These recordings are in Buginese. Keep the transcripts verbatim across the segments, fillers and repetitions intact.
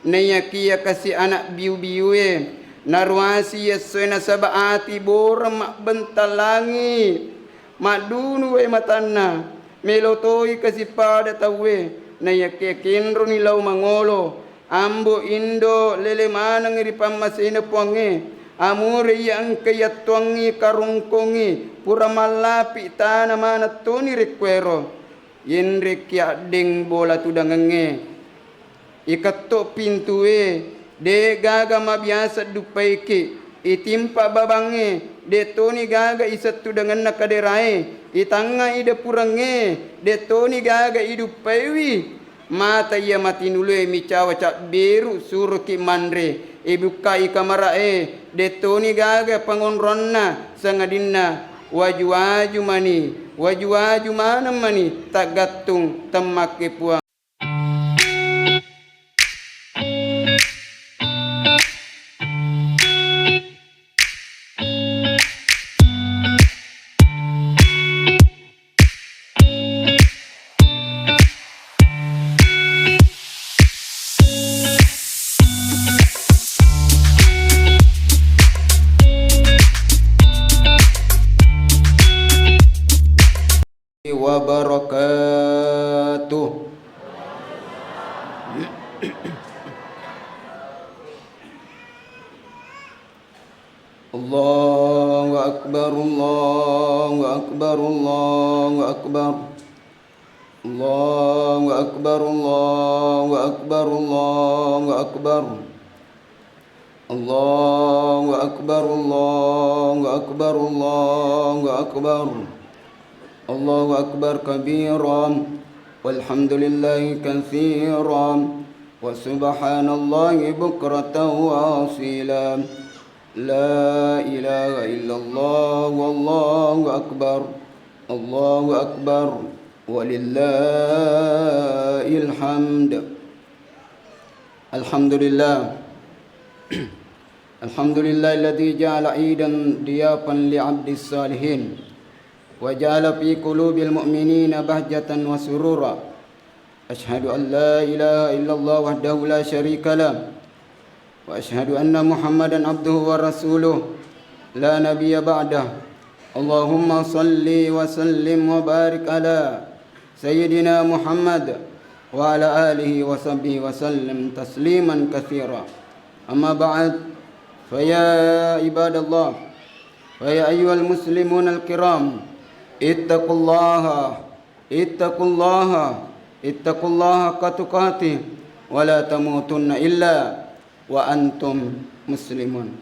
Naiyakiya kasi ana' biu-biué, naruasi essoé nasaba ati boreng mabbentallangi, maddunu waé matanna, mélo toi kasi pada tauwé, naiyakiya kénroni lao mangolo, ambo indo lélé maneng ri pammaséna Puangngé, amuré iya engka yattuangngi karongkongngé, pura mallapi tana maneng toni rékkuéro. Yénrékki addéng bola tudangengngé, iketto pintué, dé' gaga mabiasa duppaiki, itimpa babangngé, dé' toni gaga isettudangenna kadéraé, itangngai dapurengngé, dé' toni gaga iduppaiwi. Mata iya matinulué micawa cabbiru suroki manré, ibukkai kamara'é, dé' toni gaga pangonronna, sangadinna waju-waju mani, waju-waju maneng mani taggattung temmakke Puang. Wabarakatuh. Allahu Akbar, Allahu Akbar, Allahu Akbar. Allahu Akbar, Allahu Akbar, Allahu Akbar. Allahu Akbar, Allahu Akbar, Allahu Akbar. Allahu Akbar kabira, walhamdulillahi katsira, wa subhanallahi bukratan wa asila. La ilaha illallah, wallahu akbar, Allahu akbar, walillahil hamd. Alhamdulillah. Alhamdulillahilladzi ja'ala idan diyafan li abdis salihin, wa ja'ala fi qulubil mu'minina bahjatan wa surura. Asyhadu an la ilaha illallah wahdahu la syarika lah, wa asyhadu anna Muhammadan abduhu wa rasuluh, la nabiyya ba'dah. Allahumma salli wa sallim wa barik ala Sayyidina Muhammad wa ala alihi wa sahbihi wa sallim tasliman katsira. Amma ba'd, fa ya ibadallah, fa ya ayyuhal muslimunal kiram, ittaqullaha, ittaqullaha, ittaqullaha haqqa tuqatih, wa la tamutunna illa wa antum muslimun.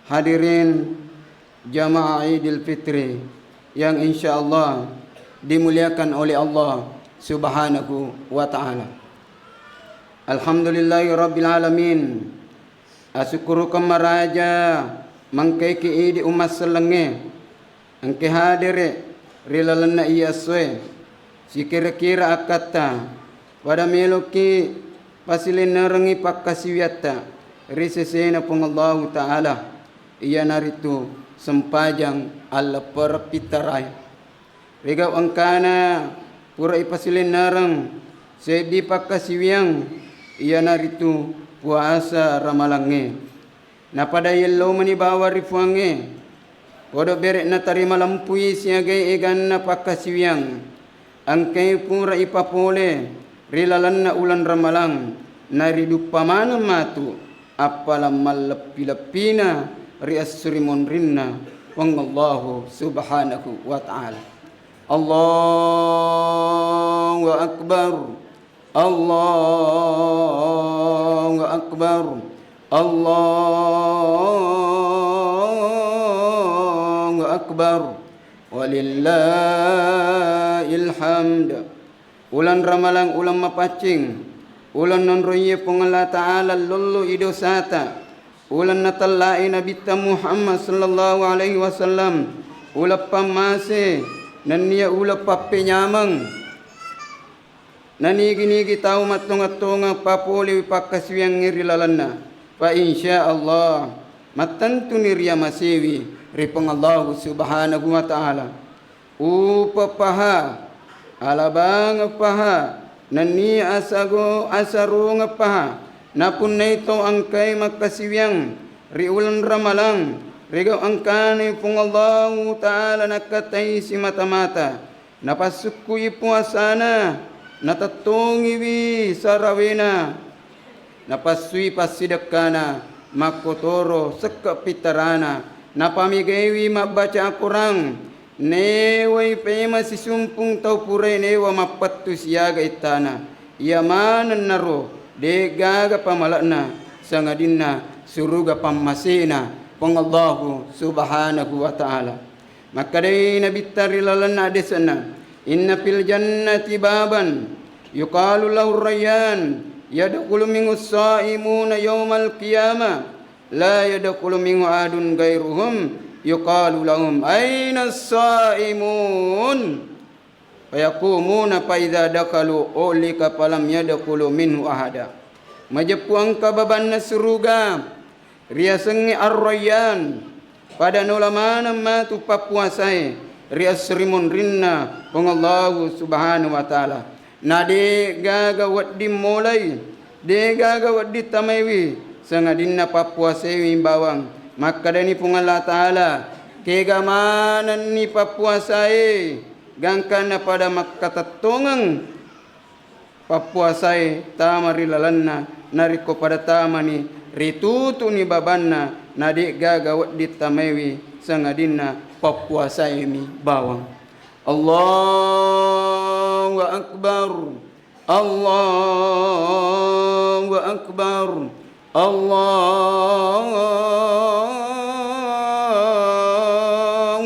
Hadirin jamaah Idul Fitri yang insya Allah dimuliakan oleh Allah Subhanahu wa Ta'ala. Alhamdulillahi Rabbil Alamin. Asukkurukeng maraja mangkaiki idi umma sellengnge engke hadere ri lalenna iya essoe. Sikira-kira akkatta pada meloki pasilennerengngi pakkasiwiatta ri sesena Puang Allahu Ta'ala, iyanaritu sempajang alleppereng pittarae. Rigau engkana pura ipasilennereng seddi pakkasiwiang, iyanaritu puasa ramalangnge. Napada yello mani bawang ri Puangnge, podo bere natarima lempui siagai eganna pakkasiwiang. Engkai pura ipapole ri lalenna uleng ramalang, nariduppa maneng matu appalang malleppi-leppina ri esso ri monrinna Puang Allahu Subhanahu wa Ta'ala. Allahu Akbar. Allahu Akbar. Allahu Akbar. Walillahil hamd. Uleng ramalang uleng mapaccing, uleng nonroiye Puang Allah Ta'ala lollo i dosata, uleng natellai Nabitta Muhammad sallallahu alaihi wasallam, uleng pammase nennia uleng pappenyameng. Nanigi-nigi tau mattonga-tonga papolewi pakkasiwiangnge ri lalenna, fa insya Allah mattentuni riamasewi ri Puang Allahu Subhanahu wa Ta'ala. Upepaha, alabangeppaha, nennia asago-, asarongeppaha, Napunnai tau engkae makkasiwiang ri uleng Ramalang, rigau engkana Puang Allahu Ta'ala nakkatai simata-mata, napassukkui puasana, natettongiwi sarawena, napassui passidekkana, makkotoro sekke pittarana, napamegaiwi mabbaca Al-Qurang, newai pema sisumpung tau purae newa mappettu siaga ittana. Iya manennaro, de'gaga pamale'na, sangadinna suruga pammasena Puang Allahu Subhanahu wa Ta'ala. Makkedai Nabitta ri lalenna hadisna, "Inna fil jannati baban yuqalu lahu Rayyan, yadkhulu minhu as-saimuna yaumal qiyamah, la yadkhulu minhu ahadun ghairuhum, yuqalu lahum, aina as-saimun?" Fayaqumuna fa idza dakhalu ulika falam yadkhulu minhu ahada. Majeppu engka babanna suruga, riasengnge Ar-Rayyan, pada nola maneng matu pappuasae ri esso rimunrinna Puang Allahu Subhanahu wa Ta'ala. Na de'gaga wedding molai, de'gaga wedding tamaiwi, sangadinna pappuasaewi bawang. Makkedani Puang Allah Ta'ala, kega manenni pappuasae, gangkanna pada makkatettongeng pappuasae tama ri lalenna, narekko pada tamani, ritutu'ni babanna, na de'gaga wedding tamaiwi, sangadinna pappuasaemi bawang. Allahu Akbar. Allahu Akbar. Allahu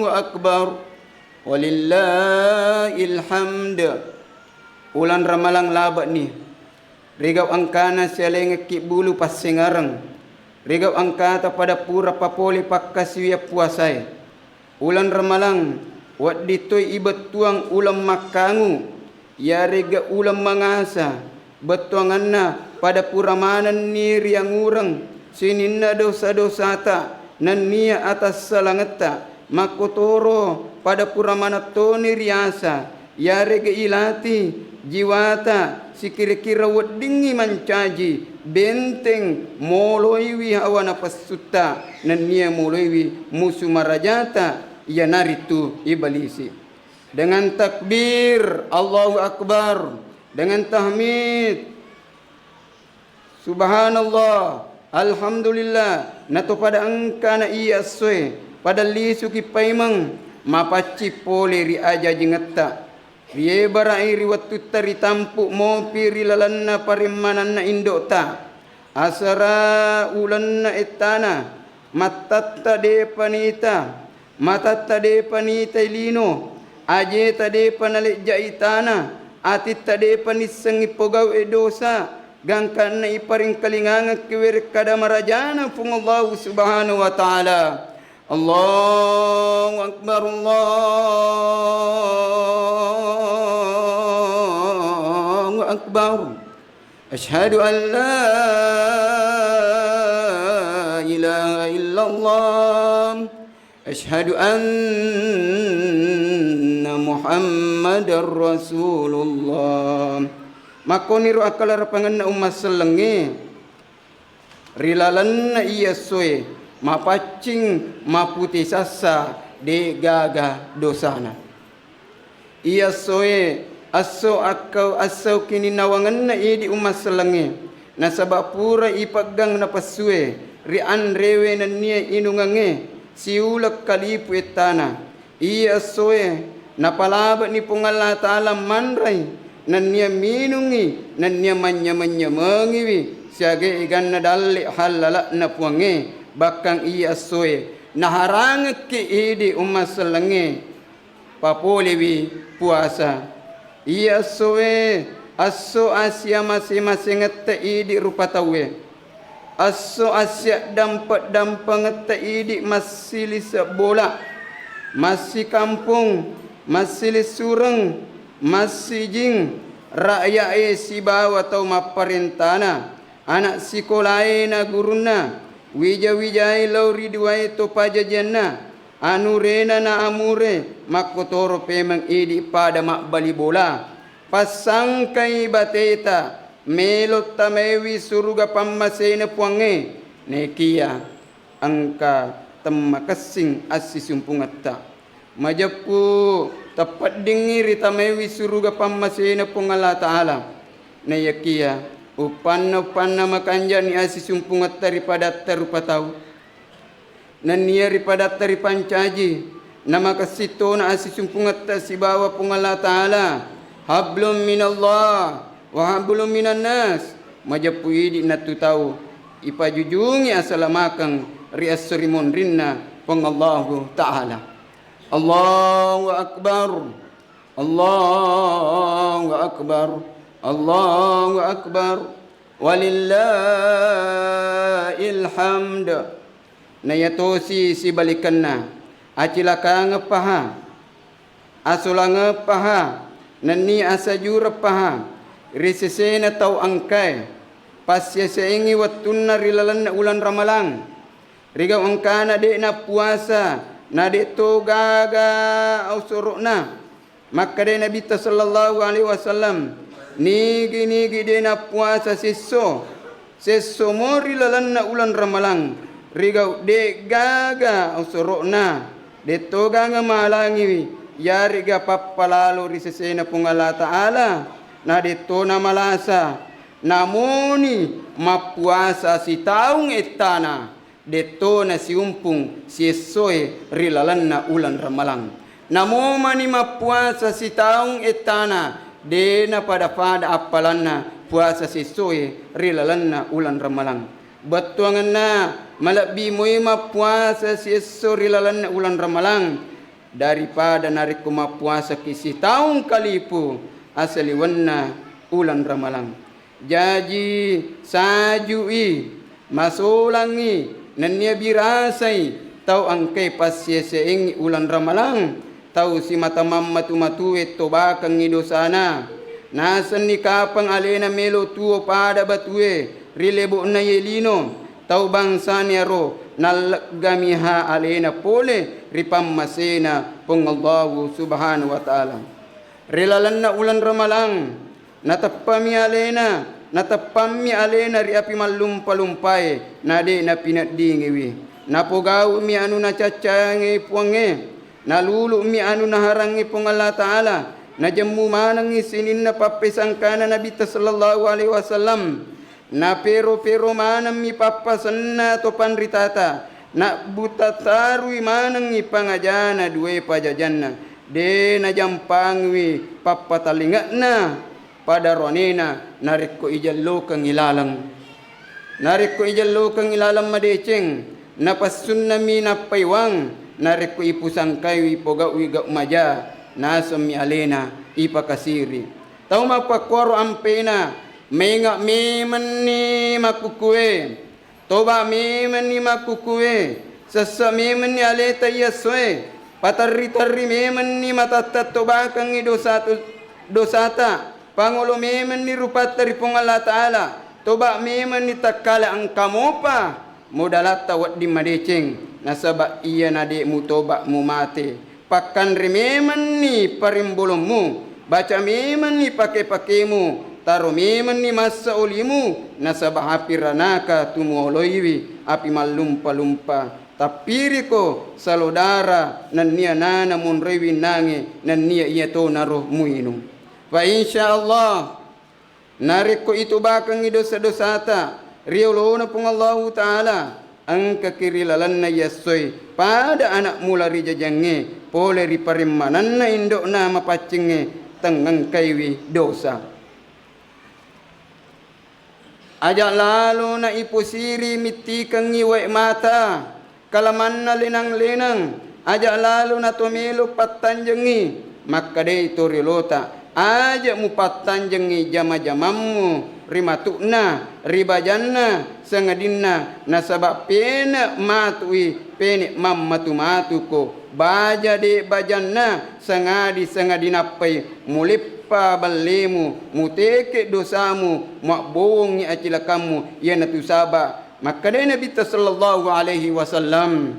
Akbar. Walillahil hamd. Uleng Ramalang labe'ni. Rigau engkana sialengekki bulu passengereng. Rigau engkata pada pura papole pakkasiwiang puasae. Uleng Ramalang, wedding toi ibettuang uleng makkangu, iyaregga uleng mangasa, bettuangenna pada pura manenni riangureng sininna dosa-dosata nennia atassalangetta, makkotoro pada pura manettoni riasa, iyaregga ilati jiwata sikira-kira weddingngi mancaji benteng moloiwi hawa napessutta nennia moloiwi musu marajata, iyanaritu Iblisi. Dengan takbir, Allahu Akbar, dengan tahmid, Subhanallah, Alhamdulillah, nato pada engkana iya essoe, pada lisuki paimeng, mapaccing pole ri ajajingetta. Riebara'i ri wettutta ritampu mopi ri lalenna paremmananna indo'ta. Asera ulenna ettana, mattatta depa nita, matatta depa nitai lino, ajeta depa nalejja'i tana, atitta depa nissengngi pogau'e dosa, gangkanna iparingkalingangekki werekkada marajana Puang Allahu Subhanahu wa Ta'ala. Allahu Akbar, Allahu Akbar. Asyhadu an la ilaha illallah. Asyhadu anna Muhammadar Rasulullah. Makkoniro akkalarapangenna umma sellengnge. Ri lalenna iya essoe, mapaccing mapute sassa, de'gaga dosana. Iya essoe, esso akkau-, esso kininnawangenna idi umma sellengnge, nasaba pura ipeggang napessue ri anrewe nennia inungengnge siuleng kalipu ettana. Iya essoe, napalabe'ni Puang Allah Ta'ala manrai, nennia minungngi, nennia manynyameng-nyamengiwi siaga eganna dalle hallala'na Puangnge, bakkang iya essoe, naharangekki idi umma sellengnge papolewi puasa. Iya essoe, esso asia mase-masengetta idi rupa tauwe. Esso assiaddampe-dampengetta idi massilise bola, massikampong, massilissureng, massijing, ra'ya'e sibawa tau mapparentana, ana sikolae na gurunna, wija-wijae lao ri duae to pajajianna, anurena na amure, makkotoro pemeng idi pada mabbali bola. Passangkai bateta, melo tamaiwi suruga pammasena Puangnge, naekiya engka temmakessing assisumpungetta. Majeppu tappeddingngi ritamaiwi suruga pammasena Puang Allah Ta'ala. Naiyakiya uppanna-uppanna makanja'ni assisumpungetta ri padatta rupa tau. Nenniya ri padatta ripancaji, namakessing tona assisumpungetta sibawa Puang Allah Ta'ala, hablum minallah wa hablum minannas, majeppu idi nattu tau ipajujungi asalamakeng ri esso ri monrinna Puang Allahu Ta'ala. Allahu Akbar, Allahu Akbar, Allahu Akbar. Walillahil hamd. Nayatosi sibalikenna, acilakangeppaha, asolangeppaha, nenni asajureppaha ri sesena tau engkae, passiaseangngi wettunna ri lalenna uleng Ramalang, rigau engkana de' nappuasa, na de' to gaga ausoro'na. Makkedai Nabitta sallallahu alaihi wasallam, nigi-nigi de' nappuasa siesso, siesso mo ri lalenna uleng Ramalang, rigau de' gaga ausoro'na, de' to gaga malangiwi, yarega pappalalo ri sesena Puang Allah Ta'ala, na de' to namalasa, namoni mappuasa sitaung ettana. De'to nasiumpung siessoe ri lalenna uleng Ramalang. Namo mani mappuasa sitaung ettana, de' napada-pada appalanna puasa siessoe ri lalenna uleng Ramalang. Bettuangenna, malebbi moi mappuasa siesso ri lalenna uleng Ramalang daripada narekko mappuasaki sitaung kalipu asaliwenna uleng Ramalang. Jaji, saju'i, masolangngi, nennia birasai tau engkae passiaseangngi uleng Ramalang, tau simata mammatu-matue tobakengngi dosana. Nasenni kapang alena melo tuo pada batue ri lebo'na iye lino, tau bangsaniaro nalleggamiha alena pole ri pammasena Puang Allahu Subhanahu wa Ta'ala. Ri lalenna uleng Ramalang, nateppami alena, nateppammi alena ri api mallumpa-lumpae, na de' napineddingiwi. Napogau'mi anu nacaccayangngei Puangnge, nalulu'mi anu naharangngi Puang Allah Ta'ala, najemmu manengngi sininna pappesangkana Nabitta sallallahu alaihi wasallam. Napero-pero manemmi pappasenna to panritata, nabbutattarui manengngi pangajana duae pajajanna, de' najampangiwi pappatalinga'na pada ronena narekko ijellokengngi laleng. Narekko ijellokengngi laleng madeceng, napassunnami nappaiwang, narekko ipusangkaiwi pogau'i gau' maja, nasemmi alena ipakasiri. Tau mappakkuaro ampena, maenga' memenni makkukkue, toba' memenni makkukkue, sesse' memenni aleta iye essoe, paterri-terri memenni matatta tobakengngi dosatu-, dosata, pangolo memenni rupatta ri Puang Allah Ta'ala, toba' memenni takkala engka mopa modalatta wedding madeceng, nasaba' iyana de' mutoba' mumate. Pakkanre memenni parimbolommu, baca memenni pake-pakemu, taro memenni massa olimu, nasaba' api ranaka tumuoloiwi, api mallumpa-lumpa. Tappiriko salodara nennia nana monroiwi nange nennia iyatonaro muinung. Fa insya Allah, narekko itobakengngi dosa-dosata ri olona Puang Allahu Ta'ala, engkaki ri lalenna iye essoe pada ana' mula ri jajangnge pole ri parimmanenna indo'na mapaccingnge, tengngengkaiwi dosa. Aja' lalo na iposiri mittikengngi wae mata, kalamanna lenang-lenang, aja' lalo na to melo pattanjengngi, makkedai to riolota, aja' mupattanjengngi jama-jamammu ri matu'na, ri bajanna, sangadinna nasaba' pene' matu'i, pene' mammatu-matuko, baja de' bajanna, sangadi-sangadi nappai muleppa ballemu, muteke dosamu, muabbowongngi acilakammu, iyanatu saba' makkedai Nabitta sallallahu alaihi wasallam,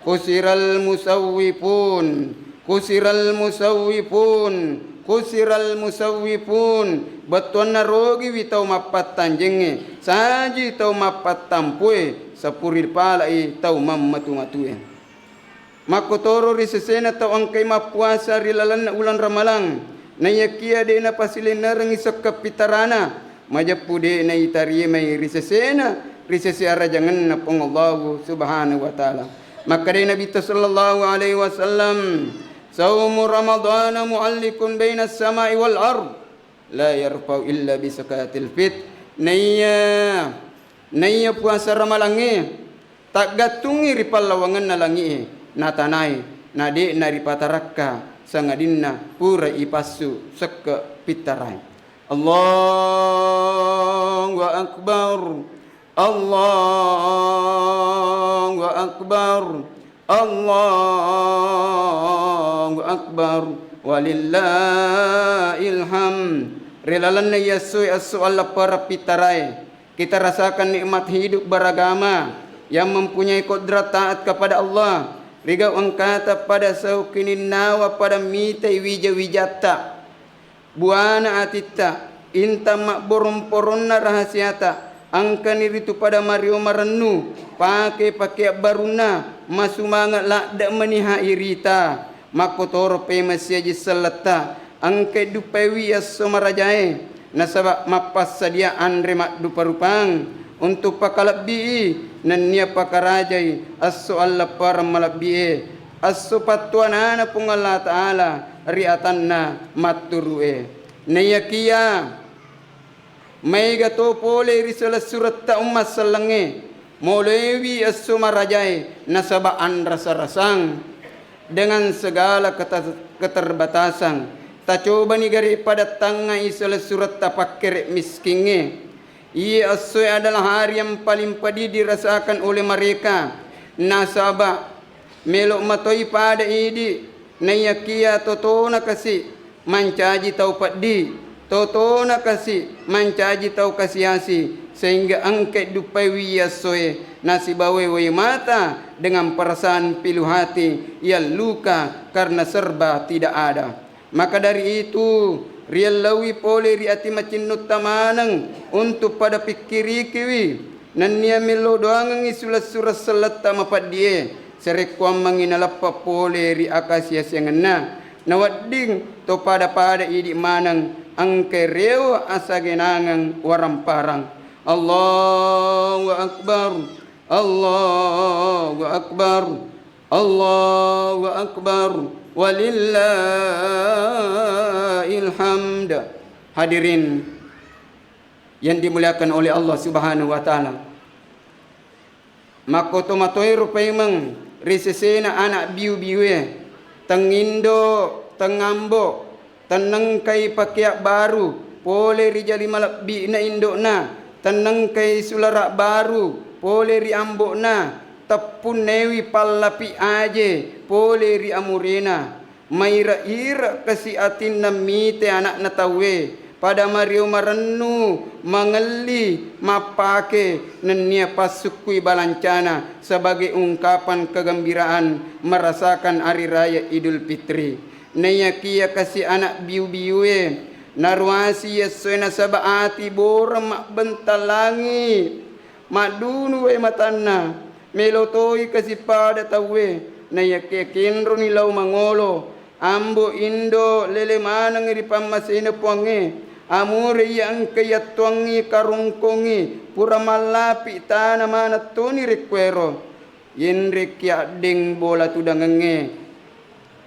"Khusiral musawwifun, khusiral musawwifun, Khusirul musawwifun, bettuanna rogiwi tau mappattanjengnge, saji tau mappattampué, sapuri pala'i tau mammatu-matué. Makkotoro ri sesena tau engkai mappuasa ri lalenna uleng Ramalang, naiyakiya dé' napasilennerengngi sekke' pittarana, majeppu dé' naitarimai ri sesena, ri sese arajangenna Puang Allahu Subhanahu wa Ta'ala. Makkedai Nabitta sallallahu alaihi wasallam, "Saumu Ramadana mu'alliqun bainas sama'i wal ard, la yarfa'u illa bi zakatil fit." Naiya, naiya puasa Ramalangnge taggattungngi ri pallawangenna langi'e na tanae, na de'na ripatarakka sangadinna pura ipassu sekke' pittarae. Allahu Akbar, Allahu Akbar, Allahu Akbar, walillahil hamd. Ri lalenna iyassoe esso allapparang pittarae, kita rasakan nikmat hidup beragama yang mempunyai kodrat taat kepada Allah, rigau engkata pada saukininnawa pada mitai wija-wijatta, buana atitta, intang mabborong-poronna rahasiata, engkani ritu pada mario marennu, pake pakeang barunna, masumanga ladde' maniha irita. Makkotoro pemeng siaji selletta, engkai duppaiwi esso marajae, nasaba mappassadia anre maddupa-rupang untuk pakalebbii, nennia pakarajai esso allapparang malebbie, esso pattuanana Puang Allah Ta'ala ri atanna matturu'e. Naiyakiya maega to pole ri selessuretta umma sellengnge, moloiwi esso marajae nasaba anrasa-rasang dengan segala keter-, keterbatasan. Tacobani gare pada tangngai selessuretta pakkere miskingnge. Iye essoe adalah hari yang paling pedih dirasakan oleh mereka, nasaba melo matoi pada idi, naiyakiya totona kasi mancaji tau peddi, totona kasi mancaji tau kasi-asi, sehingga engkai duppaiwi essoe nasibawai wai mata dengan perasaan pilu hati yang luka karena serba tidak ada. Maka dari itu, riellauwi pole ri ati macinnutta maneng untuk pada pikkirikiwi, nennia mello doangengngi sulessureng selletta mapeddie, sarekkuammengngi naleppa pole ri akasiasiangenna, nawedding to pada-pada idi maneng engkai rewe asagenangeng waramparang. Allahu Akbar, Allahu Akbar. Allahu Akbar, walillahil hamd. Hadirin yang dimuliakan oleh Allah Subhanahu wa Ta'ala, makkoto matoiro paimeng ri sesena anak biu-biue, tengindo, tengambo, tennengkai pakeang baru pole ri jali malebbi'na indo'na, tennengkai sulara baru pole ri ambo'na, teppunnewi pallapi aje pole ri amurena. Maire-ire kasi atinna mite anakna tauwe, pada mario marennu, mangelli, mappake, nennia passukkui balancana sebagai ungkapan kegembiraan merasakan hari raya Idul Fitri. Naiyakiya kasi anak biu-biue, naruasi essoe nasaba ati boreng mabbentang langi, maddunu wae matanna, melo toi kasi pada tauwe, naiyakiya kenroni lao mangolo, ambo indo lele maneng ri pammasena Puangnge, amure iya engka yattuangngi karongkongngi, pura mallapi tana maneng toni rekkuero. Yenrekki addeng bola tudangengnge,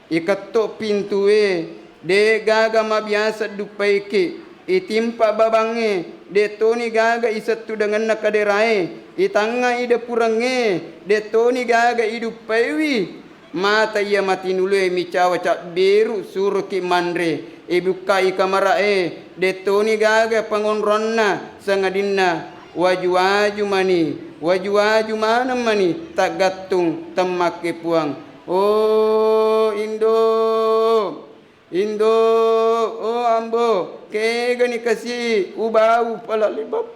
iketto pintue, de gaga mabiasa duppaiki, itimpa babangnge, de toni gaga isettudangenna kaderae, itangnga idepurengnge, de toni gaga iduppaiwi. Mata iya matinulue micawa cabberu suroki manre, ibukkai kamara'e, de toni gaga pangonronna, sangadinna waju-waju mani, waju-waju maneng mani taggattung temmakke Puang. O indo, indo, o ambo, kegani kasi ubau pala libab.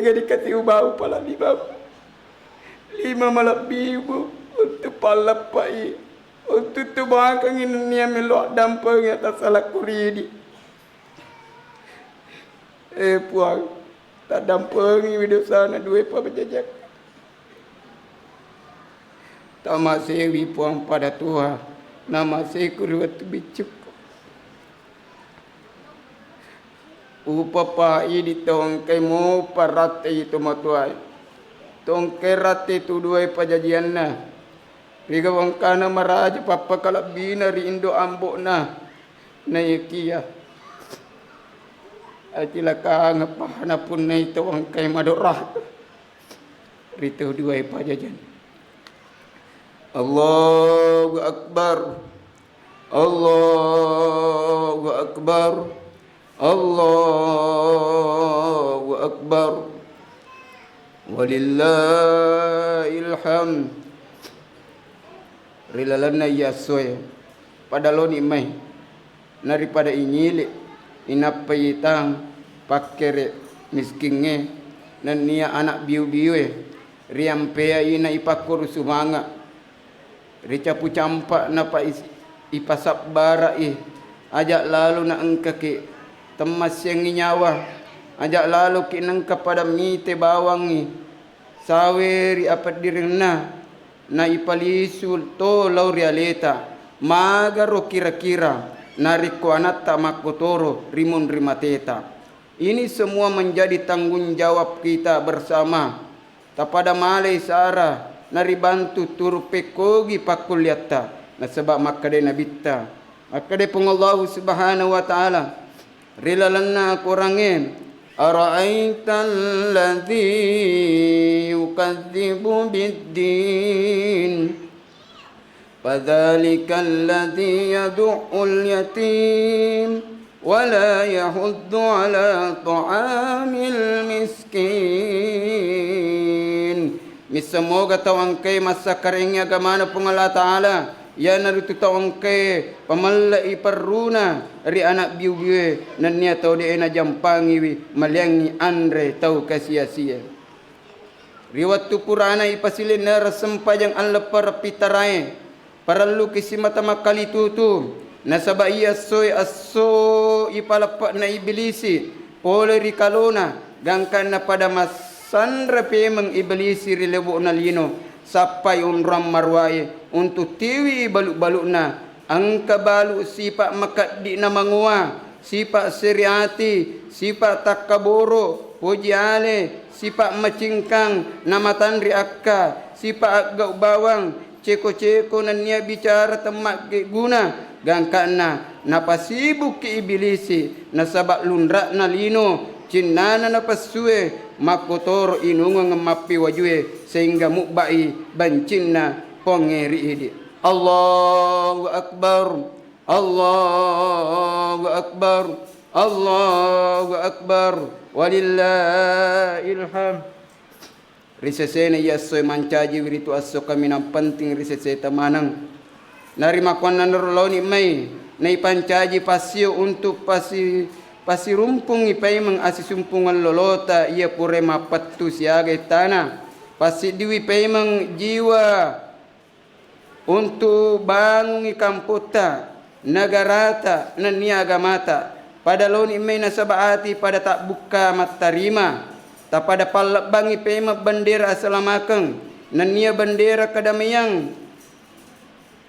Jadi kasi ubau pala lima. Lima malebbi bu untuk palleppai. Untuk tu bakangi nennia melo addampengi atas salakku ridi. Eh Puang, taddampengiwi dosana dua pajajak. Tamasewi Puang pada Tuha, namaseku ri wettu biccukku. Upapa idi tongkai mopa rattei tomatoae. Tongkai rattei tu duae pajajianna. Riga wengkana maraja pappakalebbina ri indo ambo'na. Naiyakiya acilakangeng pahana punnai tawengkai madoraka ri tau duae pajajianna. Allahu Akbar. Allahu Akbar. Allahu Akbar. Walillahil hamd. Ri lalenna iyassoe, pada loni mai. Naripada inyili, inappai tang pakkere miskingnge, nennia anak biu-biue, riampeai na ipakkuru sumanga. Ricapu campa napa is-, ipasabbarai, aja lalo naengkaki temmassiangngi nyawa, aja laloki nengka pada mite bawangngi sawe ri apeddirenna, na ipalisu to lao ri aleta, magaro kira-kira narekko anatta makkotoro rimunri mateta. Ini semua menjadi tanggung jawab kita bersama. Tapada malai sara naribantu turu pekkogi pakkulliatta, nasaba makkedai Nabitta, makkedai Puang Allahu Subhanahu wa Ta'ala ri lalenna Korangnge, "Ara'aital ladzi yukadzibu biddin." Fadzalika alladzi yadu'ul yatim wa la yahuddu ala ta'amil miskin. Missemoga tau engkae massakkarengngi agamana Puang Allah Ta'ala, iyanaritu tau engkae pamelle'i perruna ri anak biu-biue, nennia tau de'e najampangiwi maliangngi anre tau kasi-asie. Ri wettu purana ipasilennereng sempajang alleppereng pitarae, parelluki simata makkalitutu, nasaba iya essoe esso ipaleppe'na Ibilisi pole ri kalona, gangkanna pada massanre pemeng Ibilisi ri lebo'na lino, sappai onrong maruae untu tiwi balu'-balu'na. Engka balu' sipa' makeddi'na mangoa, sipa' seriati, sipa' takkaboro', poji ale, sipa' macingkang, namatanri akka, sipa' aggau' bawang, ceko-ceko nennia bicara temmaggeguna, gangkanna napasibukki Ibilisi, nasaba' lunra'na lino, cinnana napessue, makkotoro inungeng mappiwajue, sehingga mubba'i bancinna Puangnge ri idi. Allahu Akbar, Allahu Akbar, Allahu Akbar, walillahil hamd. Ri sesena iya essoe mancaji wiritu esso kaminang penting ri seseta maneng. Narimakkuannanaro laoni mai, naipancaji passio untuk pasi-, pasirumpungngi paimeng asisumpungeng lolota iya purae mappettu siaga ettana. Passiddiwi paimeng jiwa untu bangungngi kampotta, negarata, nennia agamata. Pada laoni mai nasaba ati pada tabbukka mattarima. Tapada pallebbangngi paimeng bendera asalamakeng, nennia bendera kedamaiang,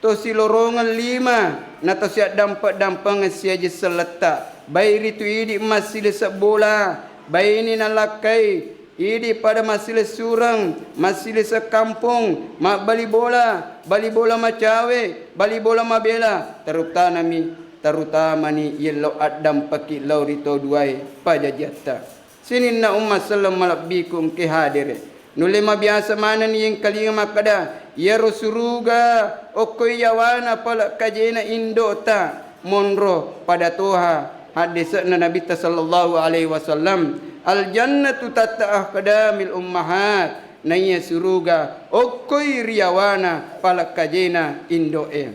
tosilorongeng lima, na tosiaddampe-dampengeng siaji selletta, baik ritu idi massileseng bola, baine nalakkai, idi pada massilessureng, massileseng kampong, mabbali bola, bali bola macawe, bali bola mabela, terutanami, terutamani yello addampeki lao ri tau duae pajajiatta. Sininna umma selleng malebbiku engke hadere. Nulle mabiasa manenni yengkalinga makkeda, iyaro suruga okkoi yawana pale kajena indo'ta monro pada toha haddese'na Nabitta sallallahu alaihi wasallam, "Al jannatu tahta aqdamil ummahat," naiya suruga okkoi ri yawana pale kajena indo'e.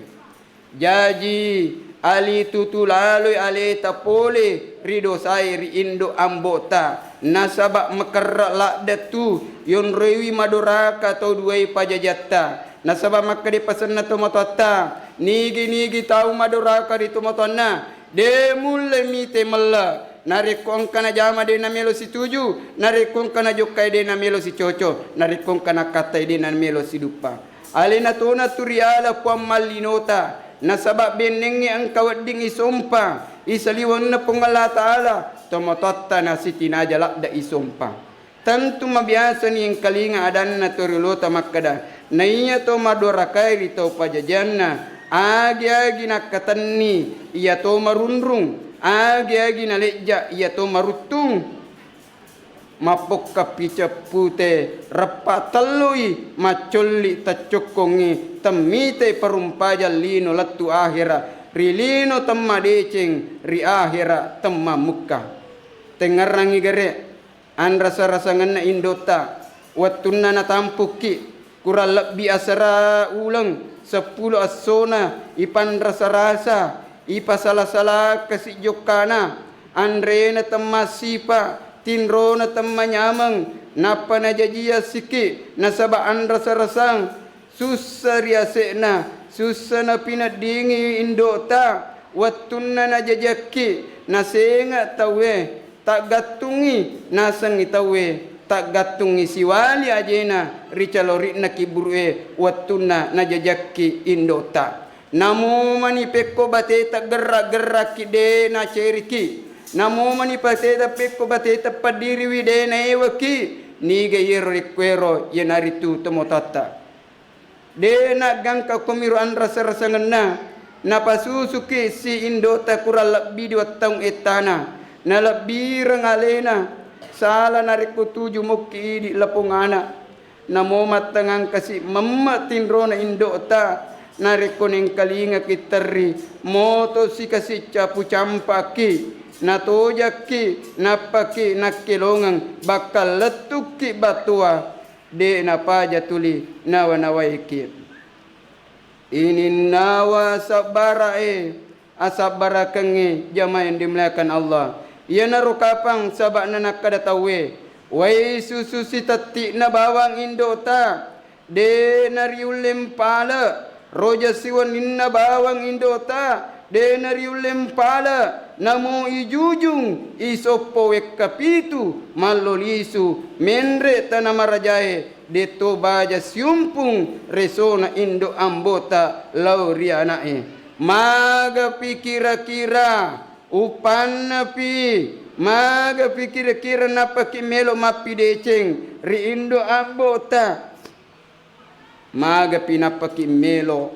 Jaji, Ali tutu laloi aleta pole ri dosae ri indo' ambo'ta, nasaba' makerra' ladde' tu yonroiwi madoraka tau duae pajajatta. Nasaba' makkeda pasenna tomatoatta, nigi-nigi tau madoraka ri tomatoanna, de' mulle mite mella. Narekko engka najama de' namelo situju, narekko engka najokkai de' namelo sicoco, narekko engka nakkattai de' namelo siduppa. Alena tona tu riala Puang mallinota, nasaba' bennengnge engka wedding isompa, isaliwenna Puang Allah Ta'ala, tomatoatta nasitinaja ladde' isompa. Tentu mabiasani engkalinga adanna toriolota makkeda, naiya to madorakai ri tau pajajianna, agi-agi nakkatenni iya to marunrung, agi-agi nalejja iya to maruttung. Mappokkapi ceppute, reppa tellui, maccolli taccokkongngi, temmitai parumpajang lino lettu ahera, ri lino temmadeceng, ri ahera temmammukka. Tengngerangngi gere', anrasa-rasangenna indo'ta, wettunna natampukki, kurang lebbi asera uleng, seppulo essona, ipanrasa-rasa, ipasala-sala kasi' jokkana, anrena temmassipa, tinrona temmanyameng, nappa najajiang siki, nasaba' anrasa-rasang, sussa ri ase'na, sussa napineddingi indo'ta, wettunna najajiakki, nasenga' tauwe, taggattungngi nasengngi tauwe, taggattungngi siwali ajena ri calori'na kiburu'e wettunna najajiakki indo'ta. Namo mani pekko bateta gerra-gerrakki de' naceriki. Namo mani pateta pekko bateta paddiriwi de' naewaki. Niga iyero rekkuero iyanaritu tomatoatta. De' naggangka komiro anrasa-rasangenna, napasusuki si indo'ta kurang lebbi dua taung ettana, nalebbireng alena, sala narekko tuju mokki idi' lapong ana'. Namo mattangangkasi memme' tinrona indo'ta, narekko nengkalingaki terri, moto sikasi capu campaki, natojakki, nappaki nakkelongeng, bakka lettukki battoa, de' napaja tuli nawa-nawaiki. Ininnawa sabbara'e, asabbarakengnge jamaah yang dimuliakan Allah. Iyanaro kapang saba'na nakkada tauwe, wai susu sitetti'na bawang indo'ta, de' nariulle mpale', roja siwenninna bawang indo'ta, de' nariulle mpale', namo ijujung, isoppo wekka pitu, mallo lisu, menre' tana marajae, de'to baja siumpung resona indo' ambo'ta lao ri ana'e. Magapi kira-kira, upannapi, magapi kira-kira nappaki melo mappideceng ri indo' ambo'ta? Magapi nappaki melo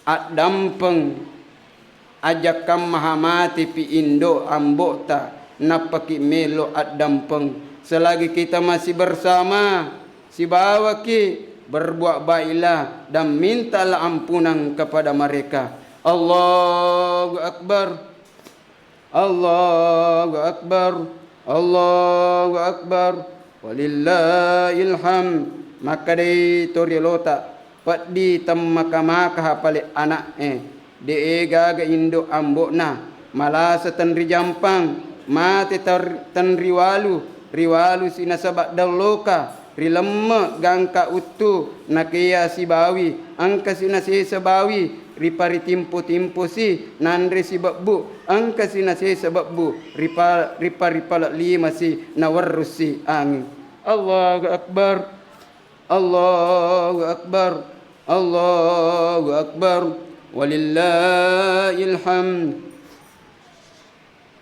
addampeng, ajakkammaha matepi indo' ambo'ta, nappaki melo addampeng. Selagi kita masih bersama, sibawaki, berbuat baiklah dan mintalah ampunan kepada mereka. Allahu Akbar. Allahu Akbar, Allahu Akbar, walillahil hamd. Makkedai toriolota, peddi temmaka-makaha pale' ana'e, de'e gaga indo' ambo'na, malasa tenrijampang, mate ter-, tenriwalu, riwalusi nasaba' dalloka, rilemme' gangka uttu, nakeya sibawi, engkasi nasesa bawi, riparitimpo-timposi, nanre sibebbu, engkasi nasesa bebbu, ripa-, ripa-, ripale' limasi, nawerrussi anging. Allahu Akbar, Allahu Akbar, Allahu Akbar, walillahil hamd.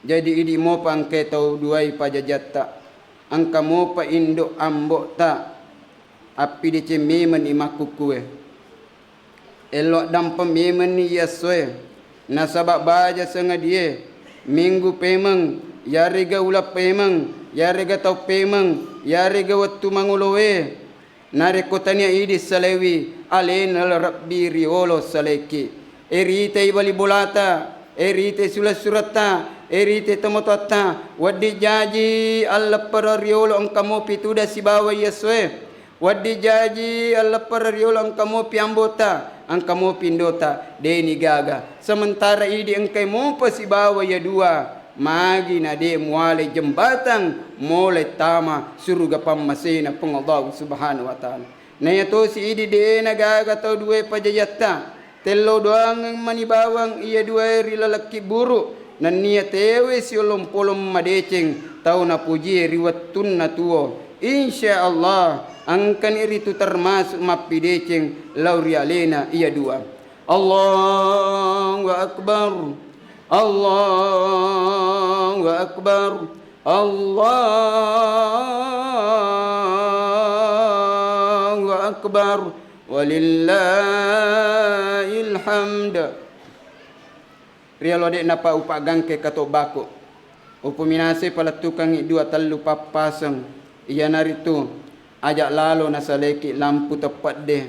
Jadi, idi' mopa engkae tau duai pajajatta, engka mopa indo' ambo'ta, appideceng memenni makkukkue. Ello addampeng memenni iya essoe, nasaba' baja sangadie, minggu pemeng, yarega uleng pemeng, yarega tau pemeng, yarega wettu mangoloe. Narekko tania idi' salewi, alena rebbi riolo saleki. E ritai bali bolata, e ritai sula-suretta, e ritai tomatoatta, wedding jaji alleppero riolo engka mopi tudang sibawa iya essoe. Wedding jaji alleppere riolo engka mopi ambota, engka mopi indota, de'ni gaga. Sementara idi engkai mopa sibawa iya dua, magi na de' mualai jembatang molai tama suruga pammasena Puang Allahu Subhanahu wa Ta'ala. Naiya tosi idi de'na gaga tau duae pajajatta, tello doangeng mani bawang iya duae ri laleng kibburu, nennia tewe siolong-polong madeceng tau napojie ri wettunna tuo. Insya Allah, engkani ritu termasuk mappideceng lao ri alena iya dua. Allahu Akbar. Allahu Akbar. Allahu Akbar. Walillahil hamd. Riolo de'napa upaggangke katobbaku. Upuminasai palettukengngi dua tellu pappaseng, iyanaritu aja' lalo nasalaiki lampu teppedde,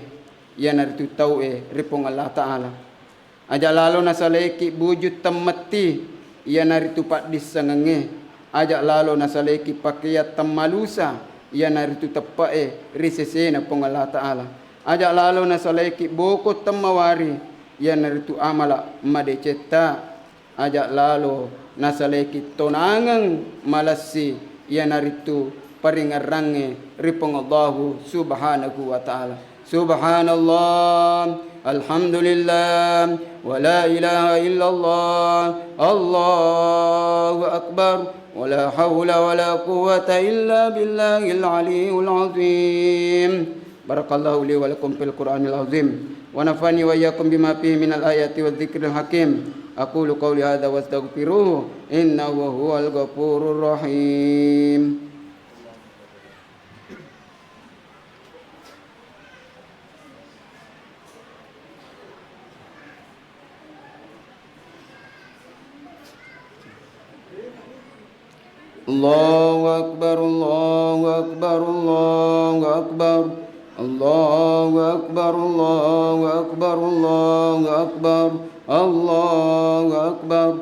iyanaritu tau'e ri Puang Allah Ta'ala. Aja' lalo nasalaiki buju temmetti, iyanaritu paddissengengnge. Aja' lalo nasalaiki pakeang temmalusa, iyanaritu teppe'e ri sesena Puang Allah Ta'ala. Aja' lalo nasalaiki boko temmawari, iyanaritu amala madecetta. Aja' lalo nasalaiki tonangeng malessi, iyanaritu paringerrangnge ri Puang Allahu Subhanahu wa Ta'ala. Subhanallah, alhamdulillah, wa la ilaha illallah, Allahu Akbar, wa la haula wa la quwwata illa billahil aliyil azim. Barakallahu li wa lakum fil Qur'anil azim, wa nafa'ani wa iyyakum bima fihi minal ayati wa dzikril hakim. Aqulu qauli hadza wa astaghfiruhu innahu huwal ghafurur rahim. Allahu Akbar, Allahu Akbar, Allahu Akbar. Allahu Akbar, Allahu Akbar, Allahu Akbar. Allahu Akbar.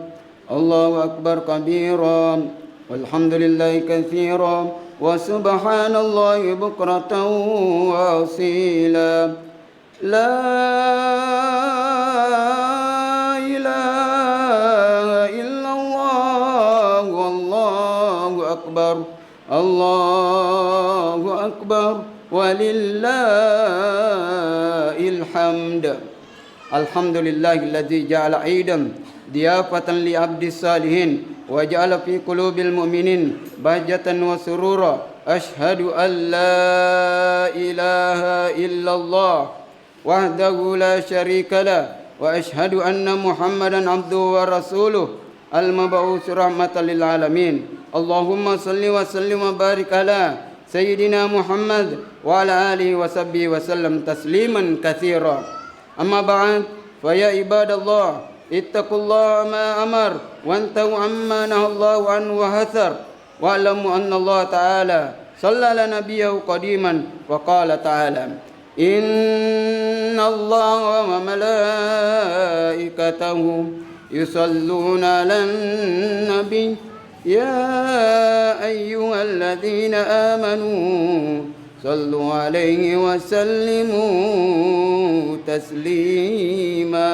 Allahu Akbar kabira. Walhamdulillahi katsira. Wa subhanallahi bukratan wa asila. La ilaha illallah, wallahu akbar, Allahu akbar, walillahil hamd. Alhamdulillahilladzi ja'ala idan diyafatan li abdis salihin wa ja'ala fi qulubil mu'minin bahjatan wa surura. Asyhadu an la ilaha illallah wahdahu la syarika lah, wa asyhadu anna Muhammadan abduhu wa rasuluh, al-mab'uts rahmatan lil alamin. Allahumma shalli wa sallim wa barik ala sayyidina Muhammad wa ala alihi wa sahbihi wa sallam tasliman katsira. Amma ba'd, fa ya ibadallah, ittaqullaha ma amar, wantahu amma nahallahu anhu wa hatsar. Wa'lamu anna Allah ta'ala shalla ala nabiyyihi qadiman, wa qala ta'ala, innallaha wa malaikatahu yusalluna 'alan nabi, ya ayyuhalladzina amanu sallu 'alaihi wa sallimu taslima.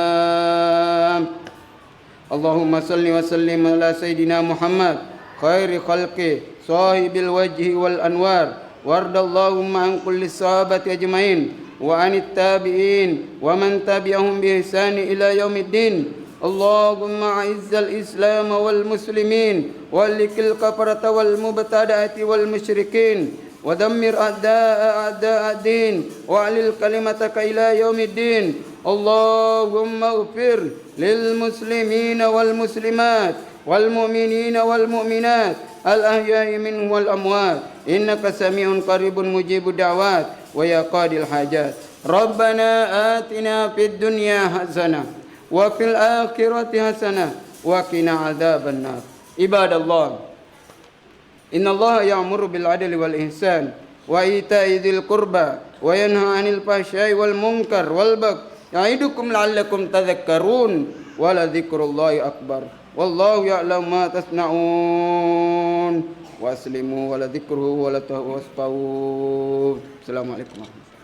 Allahumma shalli wa sallim ala sayyidina Muhammad, khairi khalqi, sahibil wajhi wal anwar, wardallahumma an kulli sahabati ajmain, wa anit tabi'in, wa man tabi'ahum bi ihsani ila yaumiddin. Allahumma a'izzal islam wal muslimin, wa allikil kafarata wal mubtada'ati wal musyrikin. ودمر أعداء أعداء الدين وأعلِ كلمتك إلى يوم الدين. اللهم اغفر للمسلمين والمسلمات والمؤمنين والمؤمنات الأحياء منهم والأموات إنك سميع قريب مجيب الدعوات ويا قاضي الحاجات. ربنا آتنا في الدنيا حسنة وفي الآخرة حسنة وقنا عذاب النار. عباد الله، إن الله يأمر بالعدل والإحسان وإيتاء ذي القربى وينهى عن الفحشاء والمنكر والبغي يعظكم لعلكم تذكرون ولذكر الله أكبر والله يعلم ما تصنعون. وأسلموا ولذكره ولا ت-، واصفوا. السلام عليكم ورحمة الله.